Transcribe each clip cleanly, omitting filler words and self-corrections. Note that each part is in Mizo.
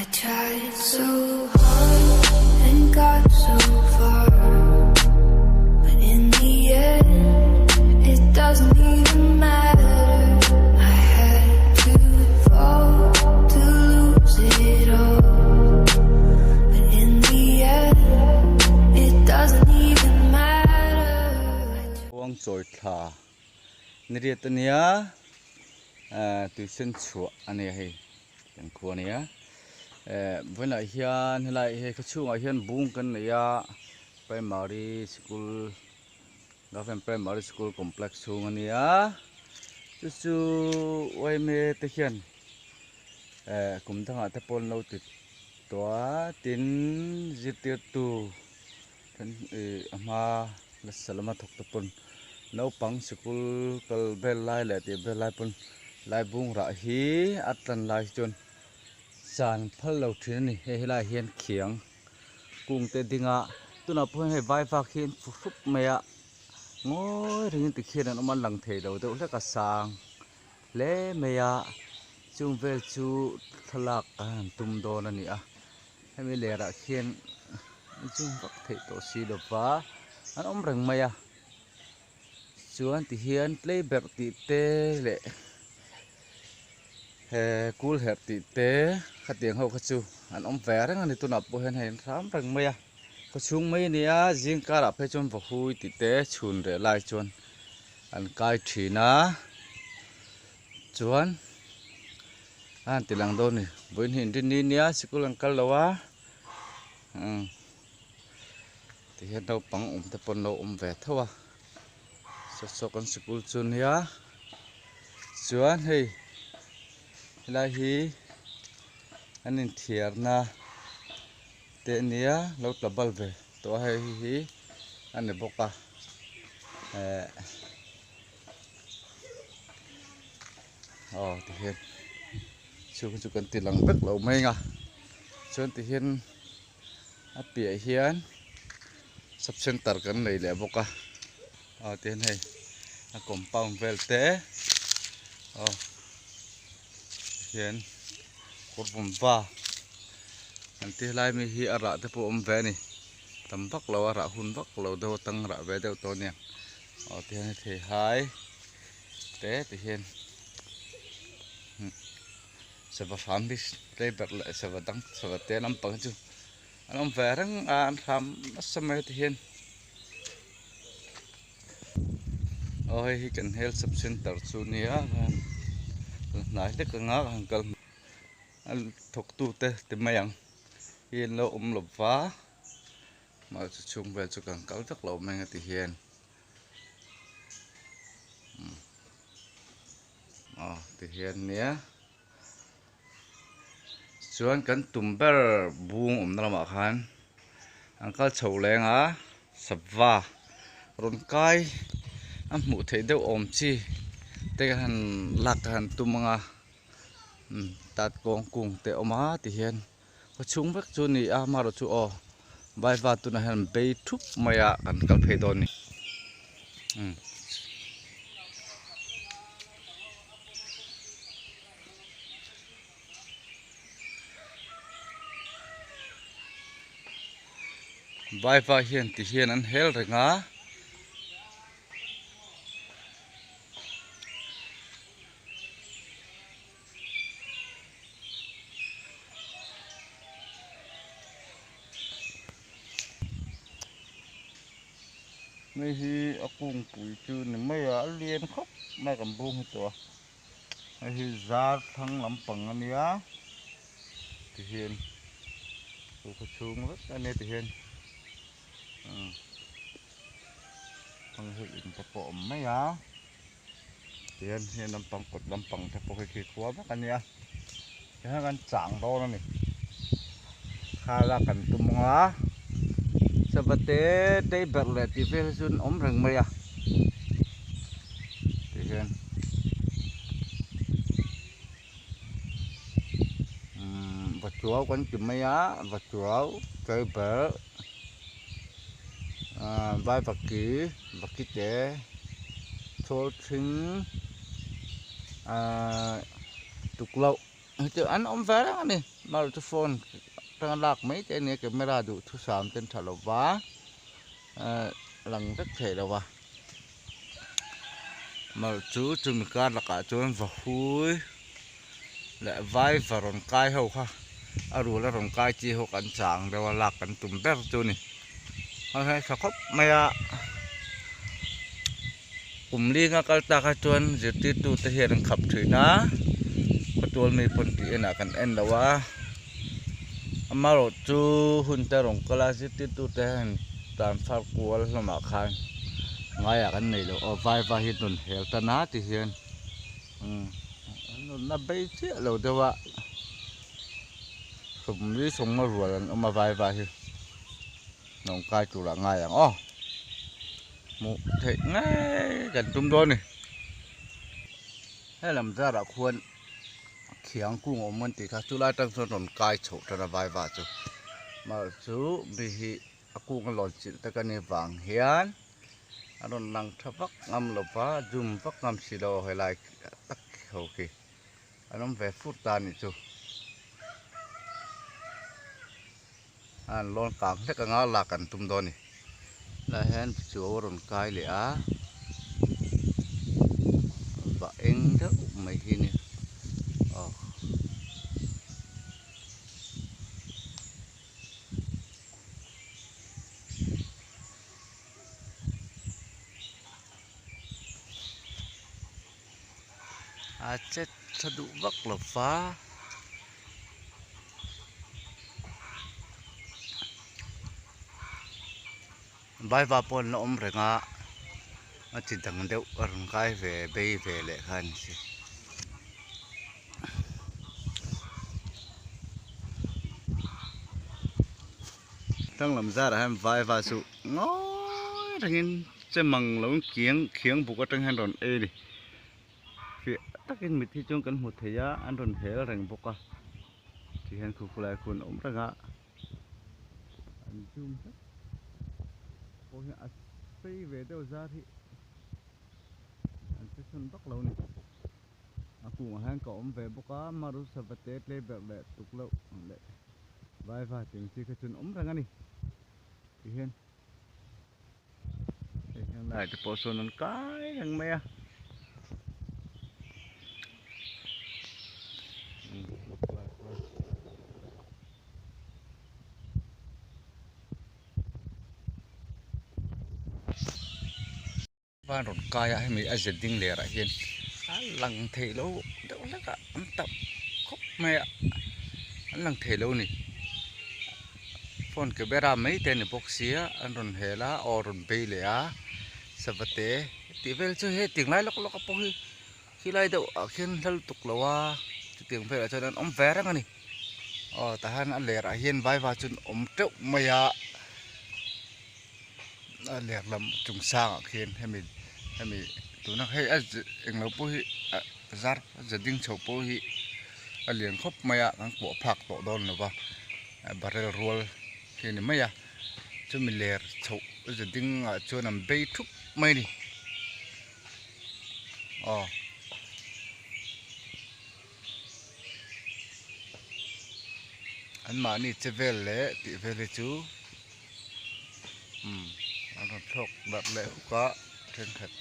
I tried so hard and got so far, but in the end, it doesn't even matter. I had to fall to lose it all, but in the end, it doesn't even matter. Khuangchawi thla ni riat ania tuisen chhuah ania hei kan khua ania vawiinah hian helai hei khaw chhungah hian bung kan nei a primary sikul government primary school complex chhung ania chu chu yma te hian kum dangah te pawh an lo ti tawh a tin zirtirtu Then ih a hma nasa lama thawk te pawn naupang sikul kal vel lai leh tih vel lai pawn lai bung rah hi a tlan lai hi chuan chan phal lo thin a ni hei helaiah hian khiang kung te ding a tunah pawh hian hei vai vak hi an fu hrup mai a ngawi rengin tikhian an awm a lang thei lo deuh hlek a sang hle mai a chung vel chu thlalak a han tum dawn a ni a. Hemi lerah khian chung vak theih tawh si lova an awm reng mai a chuan tihian playback tih te leh he cool herh tih te khatiang ho kha chu an awm ve reng a ni tunah pawh hian hei an hram reng mai a khawchhung mai a ni a zing karah phei chuan vahui tih te chhun reh lai chuan an kai thin a chuan. A han ti lang dawn a ni vawiin hi inrinni nia sikul an kal lo a umm tihian naupang awm te pawh an lo awm ve tho a saw saw kan sikul chu nia chuan hei helai hi an inthiarna te a nia lo tla bal ve tawh a hei hi a ni bawk a ehh. Aw tihian chhung chu kan ti lang vek lo mai ang a chuan tihian a piah hian sub center kan nei leh bawk a aw tihian hei a compound vel te aw tihian kawr vawm va an ti helai mi hi a rah te pawh a awm ve a ni tam vak lo a rah hun vak lo deuh a tang rah ve deuh tawh a nia aw tihian hei theihai. Te ti hian sava hram hi tlei ber leh sava dang sava te lampang hi chu an awm ve reng a an hram nasa mai ti hian aw hei hi kan health sub center chu nia hnai hlek anga han kal a thawk tu te ti mai ang hi an lo awm lo va mahse chhung vel chu kan kal vek lo mai ang ti hian. Aw ti hian nia chuan kan tum ber bung awmna lamah khan an kal chho leng a sava rawn kai a hmuh theih deuh awm chi te ka han lak ka han tum ang a tat kawng kung te a awm a ti hian. Khaw chhung vek chu a ni a amaherawhchu aw vaiva tunah hian an bei thup mai a kan kal phei dawn a ni umm. Vaiva hian ti hian an hel reng a. Hei hi a kungpui chu ni mai a a lian khawp mai kan bung hi tawh a hei hi zar thlang lampang a nia tihian khaw chhung vek a nia tihian heng hi in te pawh a awm mai a. Tihian heng lampang kawt lampang te pawh khi khi khua vek a nia tihian kan chang dawn a ni thla kan tum ang a sava te tei berh leh tih vel hi chu an awm reng mai a tihian umm vachuau kan ti mai a vachuau tei berh ah vaivaki vaki te chhawlthing ahh tukloh Hetiang an awm ve reng a ni. Amaherawhchu phone atanga lak mai te a nia camera duhthusam te an tha lo va ehh lang vek thei lo va. Amaherawhchu chumi kar lakah chuan vahui leh vai va rawn kai ho kha a rul a rawn kai chi ho kan chang deuh a lak kan tum ber chu a ni. Hei hi a tha khawp mai a. Kum linga kal tak ah chuan zirtirtu te hian an khap thin a khawtual mi pawn tih enah kan en lo a amaherawh chu hun te rawn kal a zirtirtu te hian transfer kual hlawmah khan ngaiah kan nei loh aw vai vai hi an rawn hel tan a ti hian umm an rawn la bei chiah lo deuh a sawmli sawmnga rual an awm a vai vai hi. Nawng kai turah ngai ang aw. Hmuh theih ngei kan tum dawn a ni. Helam zarah khuan thiang kung a awm an tih kha chulai atang chuan rawn kai chhoh tan a vai va chu. Mahse chu mi hi a kung a lawn chilh tak a nih vang hian a rawn lang tha vak ngam lo va zoom vak ngam si lo helai tak ho khi an awm ve fur ta a nih chu. An lawn kang hlek anga lak an tum dawn a ni. Helaiah hian chu a rawn kai leh a vah eng deuh mai hi a ni aw. A chet tha duh vak lo va. Vaiva pawh an la awm reng a a chi dang deuh a rawn kai ve bei ve leh kha a ni si. Tlanglam zarah hian vaiva chu ngawi rengin che mang lo in kiang khiang buk atang hian rawn ei a ni. Fiah takin mit hi chuan kan hmu thei a an rawn hel reng bawk a ti hian khu khulai khu an awm reng a an zoom hlek pawh hian a sei ve deuh zar hi an che chhun vak lo a ni a kungah hian ka awm ve bawk a marusa te tlei berh leh tuk loh leh vai vai tih ang chi kha chu an awm reng a ni ti hian. Hei hian lai te pawh sawn an kai reng mai a. Van rawn kai a hemi a ze ding ler ah hian a lang thei lo deuh hlek a an tam khawp mai a an lang thei lo a ni. Phone camera mai te a ni bawk sia an rawn hel a aw rawn bei leh a sava te tih vel chu hei tinglai lawk lawk a pawh hi khilai deuh ah khian hla lutuk lo a chutiang velah chuan an awm ve reng a ni aw tah hian a ler ah hian vai va chu an awm teuh mai a a ler lam chung sang ah khian hemi hemi tuna hei a englo pawh hi zar ze ding chho pawh hi a lian khawp mai a kan kuah phak tawh dawn lo va barrel rual hi a ni mai a chumi ler chhoh ze ding ah chuan an bei thup mai a ni aw. An mahni che vel leh tih vel hi chu umm an rawn thlawk darh leh huk a thenkhat.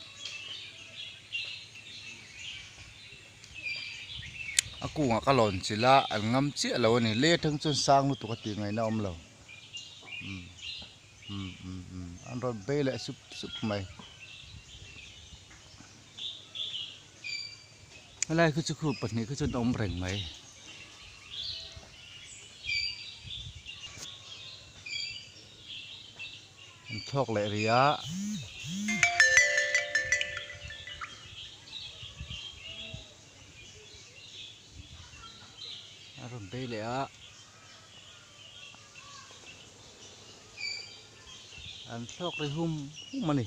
A kungah ka lawn chilh a an ngam chiah lo a ni lei atang chuan sang lutuk a tih ngaihna a awm lo umm umm umm umm an rawn bei leh sup sup mai. Helai khi chu khu pahnih khi chu an awm reng mai. An thawk leh rih a. A rawn bei leh a. An thlawk ri hum hum a ni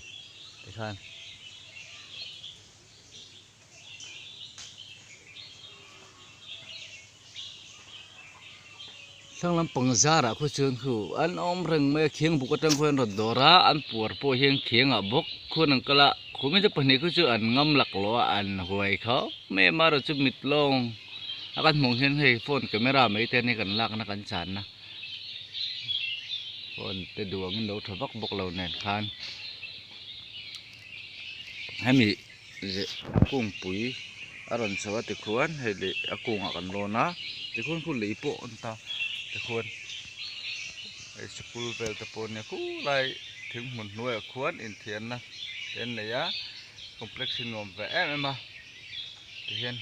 tikhan. Thlang lampang zarah khaw chuan khu an awm reng mai a khiang buk atang khuan rawn dawr a an puar pawh hian khiangah bawk khuan an kal a khumite pahnih khu chu an ngam lak lo a an huai khawp mai a marawh chu mit lawng. A kan hmuh ang hian hei phone camera mai te ania kan lakna kan channa phone te duh angin lo tha vak bawk lo nen khan hemi kungpui a rawn chho a tikhuan hei leh a kungah kan lawn a tikhuan khu lei pawh a ni ta tikhuan hei sikul vel te pawh ania khulai thing hmun hnuaiah khuan inthiarna te an nei a complex hi nuam ve em em a tihian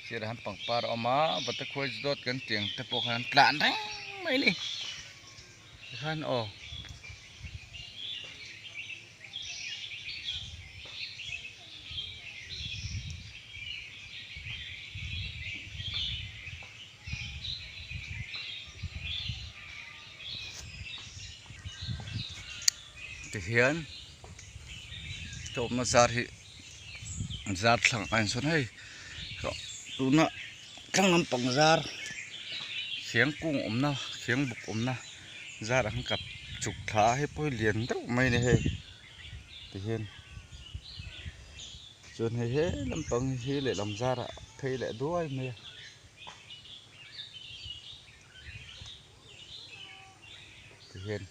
sirah hian pangpar a awm a vatakhuai dawt kan tih ang te pawh khan an tlan reng mai a ni tikhan aw. Tihian tlawmna zar hi zar thlang a insawn hei tuna thlang lampang zar khiang kung awmna khiang buk awmna zar ang kap chuk thla a hei pawh hi lian deuh mai a ni hei tihian chuan hei he lampang hi lehlam zarah phei leh duai mai a. Tihian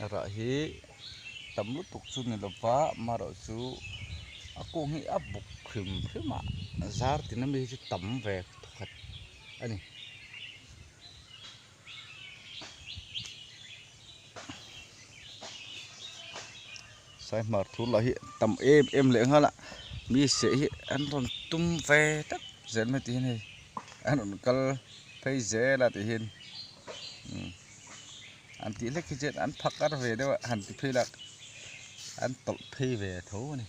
a rah hi tam lutuk chu ni lova amaherawhchu a kung hi a buk hrim hrim a zar tin ami hi chu tam ve thawkhat a ni. Saihmar thur lah hi tam em em leh nghal a mi seh hi an rawn tum ve tlat zel mai tih hian hei an rawn kal phei zel a tih hian umm an tih hlek hi chuan an phakar ve deuh a han ti phei lak an tawlh phei ve tho a ni.